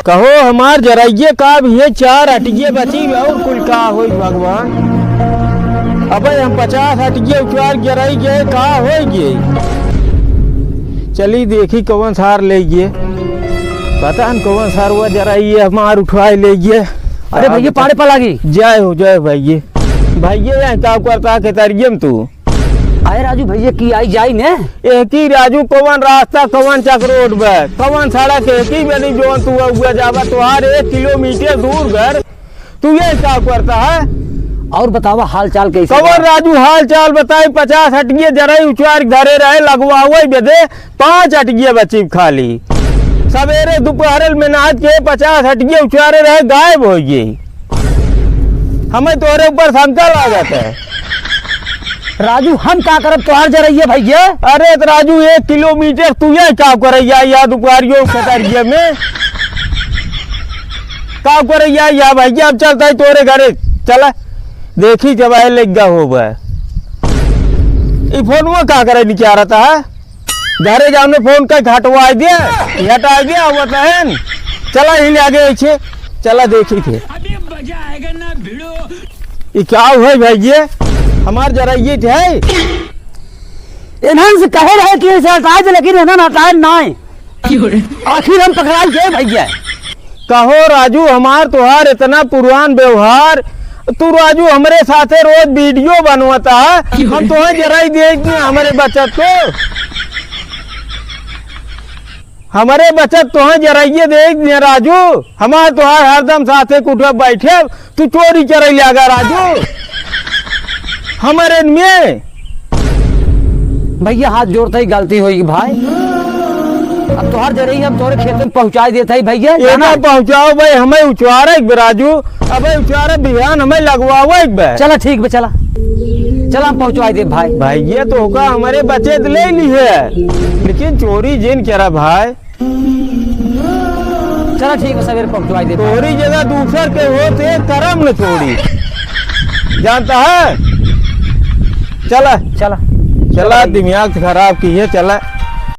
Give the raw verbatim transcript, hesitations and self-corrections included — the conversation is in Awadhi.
कहो हमार जराइए का भी है, चार अटिए बची और कुल का होई भगवान। अबे हम पचास अटिए उचार जराई गए, का होई गए? चली देखी कौन सार ले गए, पता न कौन सार हुआ जराइए हमार उठवाए ले गए। अरे भैया, पाड़े पा लागी। जय हो, जय भैया। भैया, यहाँ का करता के तरियम तू? अरे राजू भैया की आई जाई ने। एहकी राजू कवन रास्ता, कवन चक रोड बा, कवन सड़क एहकी बनी जौन तू अगुआ जाबा, तोहार एक किलोमीटर दूर घर, तू ये का करता है? और बतावा हाल चाल कैसे कवन बा? राजू हाल चाल बताई, पचास हटिए जरई उचवार धरे रहे, लगवावे बदे पाँच हटिए बची खाली। सवेरे दोपहर में नाच के पचास हटिए उचारे रहे, गायब हो गई। हमें तोहरे ऊपर शंका लागत है। राजू, हम का करब तोहार जरइया भैया? अरे तो राजू, एक किलोमीटर तू ये का करैया या दुपहरियो खतरिया में? का करैया या भैया, अब चलता है तोरे घरे, चला देखी जब आए लग गा होबे। ई फोनवा का करे निकालता है? घरे जाओ ने फोन कर हटवाई दे, हटाई दे, आवत है। चला ही ले आगे ऐसे, चला देखी थे। अभी मजा आएगा ना भिड़ो। ये क्या हुआ भाई ये? हमार जरा ये थे। इन्हन से कहे रहे कि इसे हटाए दे, लेकिन इन्हन हटाए नाय। आखिर हम पकड़ाई गए भैया। कहो राजू, हमार तोहार इतना पुरान व्यवहार, तू राजू हमरे साथे रोज वीडियो बनवता है, हम तोहे जराई दे इतने हमरे बचत को, हमरे बचत तोहे जराइए दे इतने राजू, हमार तोहार हरदम साथे कुठे बैठे, तू चोरी चोरी लागा राजू। हमरे में भैया हाथ जोड़ते ही गलती होई भाई। अब तोहर जरई हम तोरे खेत में पहुंचाई देत हई भैया, ये जाना? ना पहुंचाओ भाई, हमें उचवारे एक बे राजू, अबे उचवारे बिहान हमें लगवावे एक बे। चला ठीक बे, चला, चला हम पहुंचवाई दे भाई। भाई ये तो होगा हमारे बचे तो ले ली है, लेकिन चोरी जिन करा भाई। चला ठीक है, सवेरे पहुंचवाई दे। तोहरी जगह दूसर के होत एक करम न छोड़ी, जानता है? चला। चला। चला, दिमाग खराब की है, चला।